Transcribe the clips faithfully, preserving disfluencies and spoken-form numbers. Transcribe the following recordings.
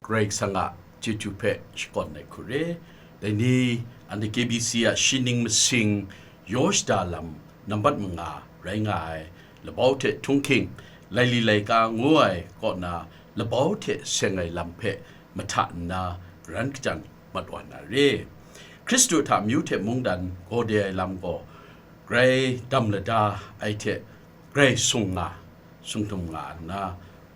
Karai Kasang a chyeju hpe shakawn ai hku re. Dai ni, anhte K B C a shi ning masing yaw shada lam nambat manga rai nga ai labau hte htunghking, laili laika ngu ai kaw na labau hte seng ai lam hpe mahta nna garan kajang mat wa na re. Hkristu hta amyu hte mungdan gawde ai lam gaw, grai dam lada ai hte grai sung nga, sung htum nga nna,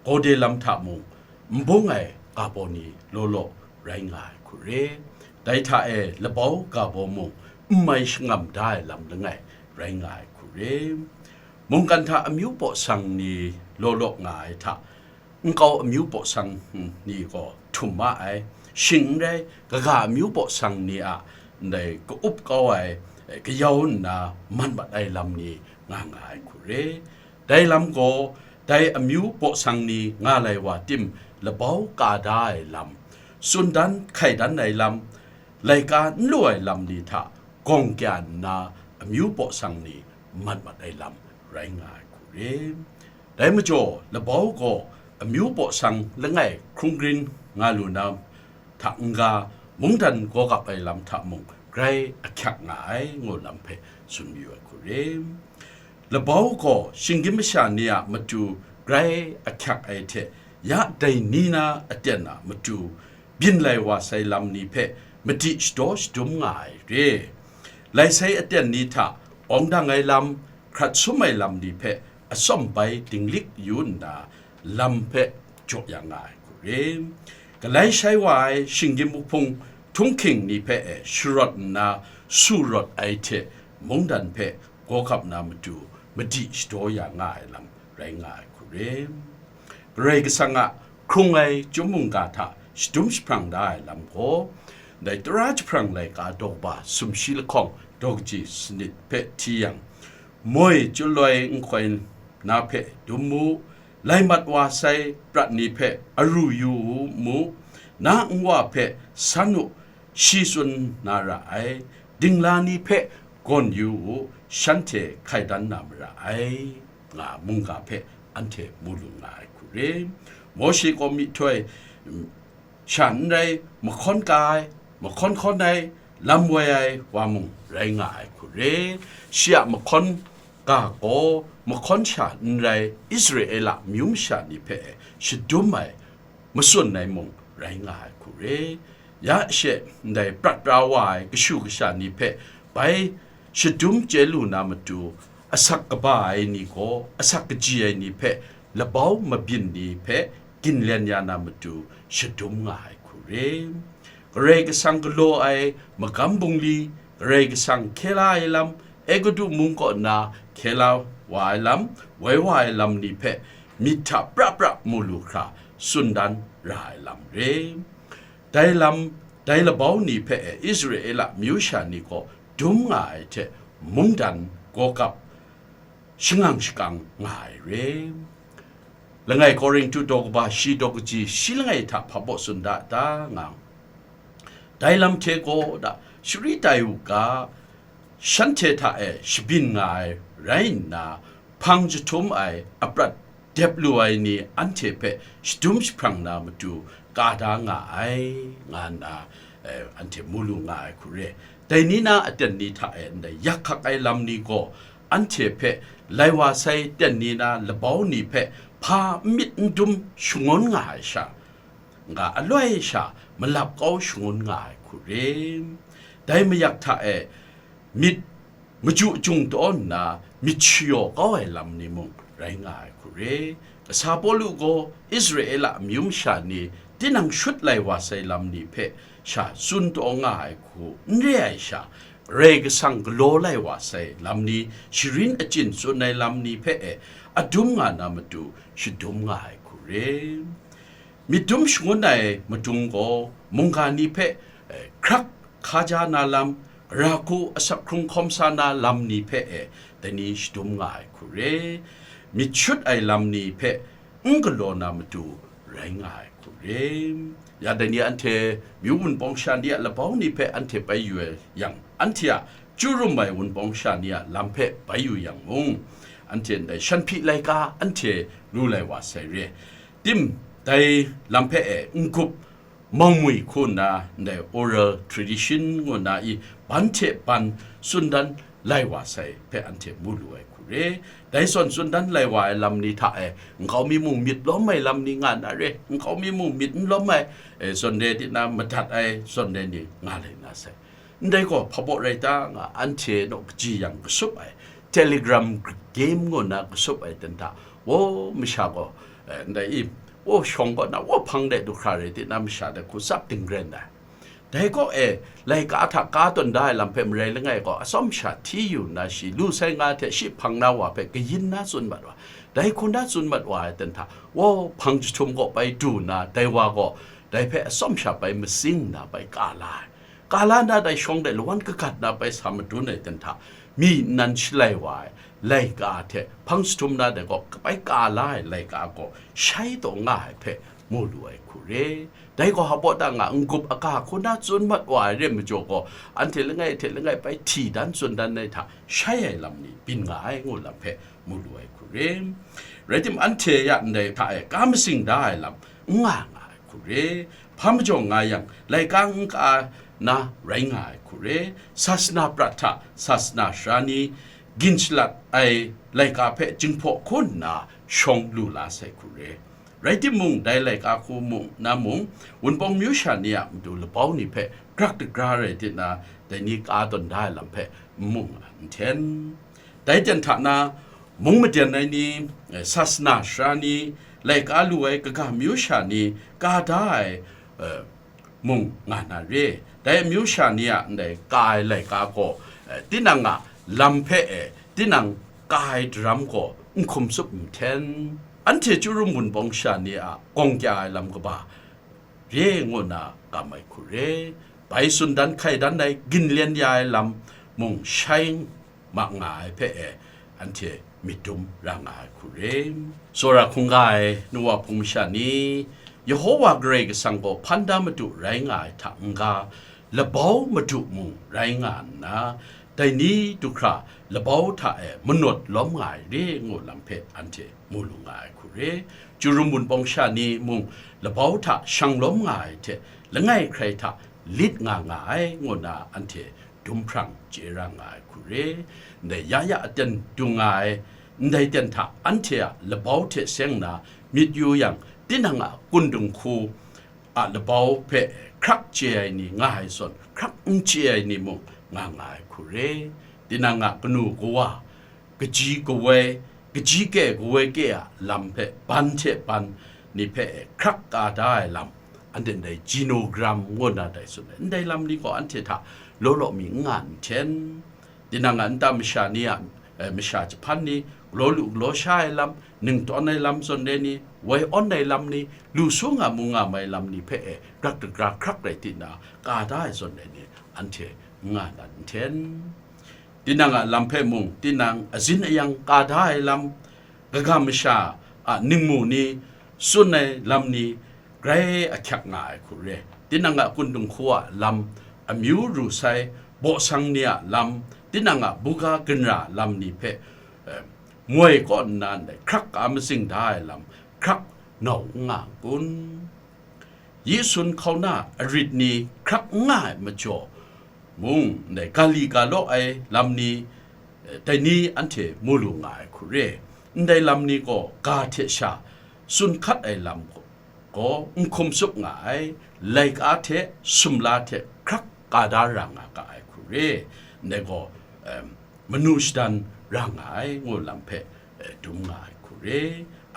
gawde lam hta mung n bung ai ga baw ni law law rai nga ai hku re. Dai hta e labau ga baw mung n mai shangam da ai lam langai rai nga ai hku re. Mungkan hta amyu baw sang ni law law nga ai hta, nkau amyu baw sang ni gaw htum ma ai. Shing n rai, kaga amyu baw sang ni a ndai ka-up kau ai, kayau nna man mat ai lam ni nga nga ai hku re. Dai lam gaw, dai amyu baw sang ni nga lai wa tim, labau ka da ai lam, tsun dan hkai dan ai lam, laika n lu ai lam ni hta gawng kya nna, amyu baw sang ni mat mat ai lam rai nga ai hku re. Dai majaw, labau gaw amyu baw sang langai hkrung grin nga lu na hta n-ga, mungdan gaw gap ai lam hta mung grai ahkyak nga ai, ngu lam hpe tsun mayu ai hku re. Labau gaw shinggyim masha ni a matu grai ahkyak ai hte, ya dai ni na aten a matu byin lai wa sai lam ni hpe madi shadaw shadum nga ai re. Lai sai aten ni hta awng dang ai lam, hkrat sum ai lam ni hpe atsawm bai dinglik yu nna, lam hpe jaw ya nga ai hku re. Galai shai wa ai shinggyim uhpung htunghking ni hpe e sharawt nna, su rawt ai hte mungdan hpe gaw gap na matu madi shadaw ya nga ai lam rai nga ai hku re. Karai Kasang a hkrung ai chyum mungga hta shadum jahprang da ai lam gaw, dai tara jahprang laika daw kaba sumshi lahkawng daw kaji sanit hpe hti yang, moi chyaloi nhtoi na hpe dum mu, lai mat wa sai prat ni hpe aru yu u mu, na nwa hpe san u, shi tsun na ra ai, dingla ni hpe gawn yu u, shanhte hkai dan na mara ai, nga mungga hpe anhte mu lu nga ai hku re. Mawshe gaw myihtoi, mm, sha n rai, mahkawn ka ai, mahkawn hkawn ai, lam woi ai wa mung rai nga ai hku re. Shi a mahkawn ga gaw mahkawn sha n rai, Israela amyu masha ni hpe shadum ai, matsun ai mung rai nga ai hku re. Ya she ndai prat pra wa ai kashu kasha ni hpe bai shadum chye lu na matu, asak kaba ai ni gaw asak kaji ai ni hpe, labau mabyin ni hpe ginlen ya na matu shadum nga ai hku re. Karai Kasang galaw ai magam bungli, Karai Kasang hkye la ai lam, Egutu mung kaw na hkye la wa ai lam, woi wa ai lam ni hpe myit hta pra pra mu lu hkra tsun dan ra ai lam re. Dai lam, dai labau ni hpe e Israela amyu sha ni gaw dum nga ai hte mungdan gaw gap shangang shakang nga ai re. Langai Korinhtu daw kaba shi daw kaji shi langai hta hpa baw tsun da ta nga, dai lam hte gaw da shari tai u ga, shanhte hta e shabyin nga ai rai nna, hpang jahtum ai aprat dep lu ai ni anhte hpe shadum jahprang na matu ka da nga ai, nga nna, eh, anhte mu lu nga ai hku re. Dai ni na aten ni hta e ndai yak hkak ai lam ni gaw, anhte hpe lai wa sai ten ni na labau ni hpe hpa n myit n dum shangun nga ai sha, nga aloi sha malap kau shangun nga ai hku re. Dai mayak hta e myit maju jung taw nna myit shayaw kau ai lam ni mung rai nga ai hku re. Kasa Pawlu gaw Israela amyu masha ni tinang shut lai wa sai lam ni hpe sha tsun taw nga ai hku n re ai sha, Karai Kasang galaw lai wa sai lam ni, sharin achyin tsun ai lam ni hpe e adum nga na matu shadum nga ai hku re. Myit dum shangun ai madung gaw, mungga ni hpe, eh, hkrak hka ja na lam, gara hku asak hkrung hkawm sa na lam ni hpe e, dai ni shadum nga ai hku re. Myit shut ai lam ni hpe n galaw na matu rai nga ai hku re. Ya dai ni anhte myu wunpawng sha ni a labau ni hpe anhte bai yu ai yang, anhte a chyu rum ai wunpawng sha ni a lam hpe bai yu yang mung, anhte ndai shan hpyi laika anhte lu lai wa sai re. Tim, dai lam hpe e n-gup Maumwi hku nna ndai oral tradition ngu nna i ban hte ban tsun dan lai wa sai hpe anhte mu lu ai hku re. Dai zawn tsun dan lai wa ai lam ni hta e, nkau mi mung myit lawm ai lam ni nga na re, nkau mi mung myit n lawm ai, e, zawn re di na madat ai zawn re ni nga lai na sai. Ndai gaw hpa baw rai ta nga, anhte naw kaji yang kasup ai, Telegram game ngu na kasup ai ten hta, wo masha gaw, eh, ndai i, wo shawng kaw na, wo hpang de du hkra rai ti na masha de hku tsap dingren ai. Dai gaw e, laika hta ka tawn da ai lam hpe marai langai gaw, atsawm sha hti yu nna shi lu sai nga hte shi hpang na wa hpe kayin na tsun mat wa. Dai hku na tsun mat wa ai ten hta, wo hpang jahtum gaw bai du nna, dai wa gaw, dai hpe atsawm sha bai matsing nna bai ka la ai. Ka la na dai shawng de lawan kagat na bai sa madun ai ten hta, mi nnan shalai wa ai laika hte hpang jahtum na dai gaw kabai ka la ai laika gaw shai taw nga ai hpe mu lu ai hku re. Dai gaw hpa baw ta nga n-gup aga hku na tsun mat wa ai re majaw gaw, anhte langai hte langai bai hti dan tsun dan ai hta shai ai lam ni byin nga ai ngu lam hpe mu lu ai hku re. Rai tim, anhte ya ndai hta e ka matsing da ai lam n nga nga ai hku re. Hpa majaw nga yang, laika n ka na rai nga ai hku re. Sasana prat hta sasana sara ni gin shalat ai laika hpe jinghpaw hku nna shawng lu la sai hku re. Rai timung, dai laika hku mung na mung, Wunpawng myu sha ni a matu labau ni hpe grak dagra rai di na, dai ni ka tawn da ai lam hpe n mu nga nhten. Dai ten hta na, mung maden ai ni, eh, sasana sara ni, laika lu ai kaga myu sha ni, ka da ai, eh, mung nga na re. Dai amyu sha ni a ndai ka ai laika gaw, eh, tinang a lam hpe e, tinang ka ai daram gaw n hkum tsup nhten. Anhte Chyarum Wunpawng sha ni a gawng kya ai lam kaba re ngu na kam ai hku re. Bai tsun dan hkai dan ai ginlen ya ai lam mung shai ma nga ai hpe e, anhte myit dum ra nga ai hku re. Tsawra hkungga ai nu wa hpung masha ni, Yehowa Karai Kasang gaw hpan da madu rai nga ai hta n-ga, labau madu mung rai nga nna, dai ni du hkra labau hta e manawt lawm nga ai re ngu lam hpe anhte mu lu nga ai hku re. Chyarum Wunpawng sha ni mung labau hta shang lawm nga ai hte, langai hkrai hta lit nga nga ai ngu na anhte dum hprang chye ra nga ai hku re. Ndai ya ya aten dung nga ai, ndai ten hta anhte a labau hte seng na myit yu yang, tinang a kundung hku a labau hpe hkrak chye ai ni nga ai zawn, hkrak n chye ai ni mung nga nga ai hku re. Tinang a kanu kawa, kaji kawoi, kaji ke kawoi ke a lam hpe ban hte ban ni hpe hkrak ka da ai lam, anhte ndai jinogram ngu na dai tsun ai. Ndai lam ni gaw anhte hta law law mi n nga nhten. Tinang a nta masha ni a, eh, masha jahpan ni, galaw lu galaw sha ai lam, ningtawn ai lam zawn re ni, woi awn ai lam ni, lu su nga mu nga mai lam ni hpe e, grak dagra hkrak rai ti na, ka da ai zawn re ni, anhte n nga na nhten. Tinang a lam hpe mung, tinang azin ayang ka da ai lam, kaga masha a ningmu ni, tsun ai lam ni, grai ahkyak nga ai hku re. Tinang a kundung hku a lam, amyu ru sai, bawsang ni a lam, tinang a buga ginra lam ni hpe, eh, moi kaw nna ndai hkrak ka matsing da ai lam, hkrak nau n nga n kun? Yi sun hkauna arit ni hkrak n nga ai majaw, mung ndai ga li ga law ai lam ni, eh, dai ni anhte mu lu nga ai hku re. Ndai lam ni gaw ga hte sha tsun hkat ai lam gaw n hkum tsup nga ai, laika hte sumla hte hkrak ka da ra nga ga ai hku re. Ndai gaw, em, manu shadan ra nga ai ngu lam hpe, eh, dum nga ai hku re.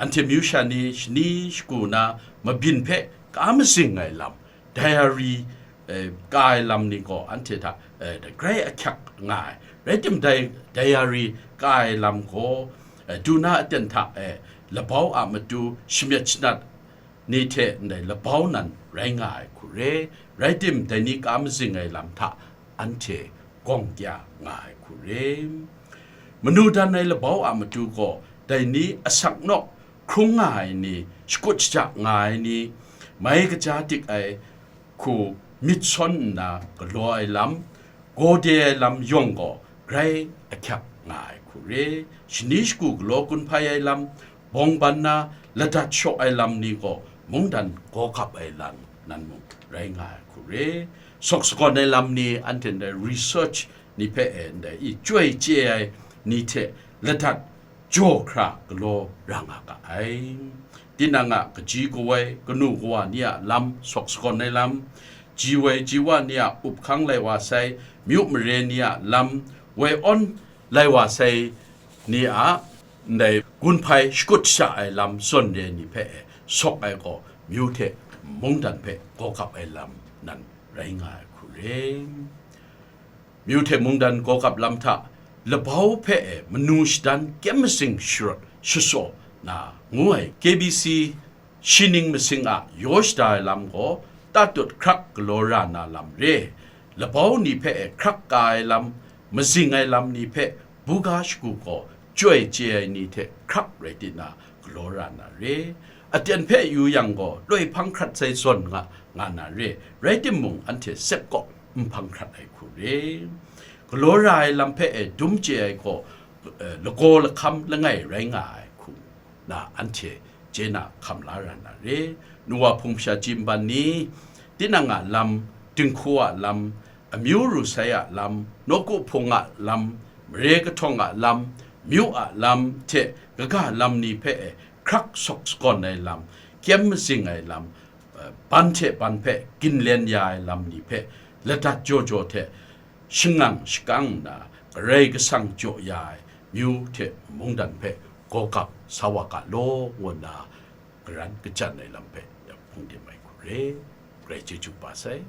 Anhte myu sha ni shani shagu na mabyin hpe ka mazing ai lam, diary, eh, ka ai lam ni gaw anhte hta, eh, grai ahkyak nga ai. Rai timung, dai diary ka ai lam gaw, eh, du na aten hta e, labau a matu shamyet shanat ni hte ndai labau nan rai nga ai hku re. Rai tim, dai ni ka mazing ai lam hta anhte gawng kya nga ai hku re. Manu dan ai labau a matu gaw, dai ni asak naw hkrung nga ai ni, shakut shaja nga ai ni, mai kaja dik ai hku myit sawn nna galaw ai lam, gawde ai lam yawng gaw grai ahkyak nga ai hku re. Shani shagu galaw gun hpai ai lam, bawng ban na ladat shaw ai lam ni gaw mungdan gaw gap ai lam nan mung rai nga ai hku re. Sawk sagawn ai lam ni anhte ndai research ni hpe e ndai i chyoi chye ai ni hte ladat jaw hkra galaw ra nga ga ai. Tinang a kaji kawai, kanu kawa ni a lam, sawk sagawn ai lam, ji wai ji wa ni a up hkang lai wa sai, myu mare ni a lam, wai awn lai wa sai ni a ndai gun hpai shakut sha ai lam zawn re ni hpe e sawk ai gaw, myu hte mungdan hpe gaw gap ai lam nan rai nga ai hku re. Myu hte mungdan gaw gap lam hta labau hpe e manu shadan kyem matsing sharawt shasaw na ngu ai K B C shi ning masing a yaw shada ai lam gaw tatut hkrak galaw ra na lam re. Labau ni hpe e hkrak ka ai lam, mazing ai lam ni hpe buga shagu gaw chyoi chye ai ni hte hkrak rai ti na galaw ra na re. Aten hpe yu yang gaw loi hpang hkrat sai zawn nga, nga na re. Rai timung, anhte sep kaw n hpang hkrat ai hku re. Galaw ra ai lam hpe e dum chye ai gaw, eh, lagaw lahkam langai rai nga ai hku na anhte chye na hkam la ra na re. Nuwa hpung masha chyi nban ni, tinang a lam, dinghku a lam, amyu ru sai a lam, nawku hpung a lam, mare kahtawng a lam, myu a lam hte kaga lam ni hpe e hkrak sawk sagawn ai lam, kyem mazing ai lam, eh, ban hte ban hpe ginlen ya ai lam ni hpe ladat jaw jaw hte shangang shakang nna, Karai Kasang jaw ya ai myu hte mungdan hpe gaw gap sa wa ga law, ngu nna karan kachyan ai lam hpe hpung dim ai hku re. Karai chyeju pa sai.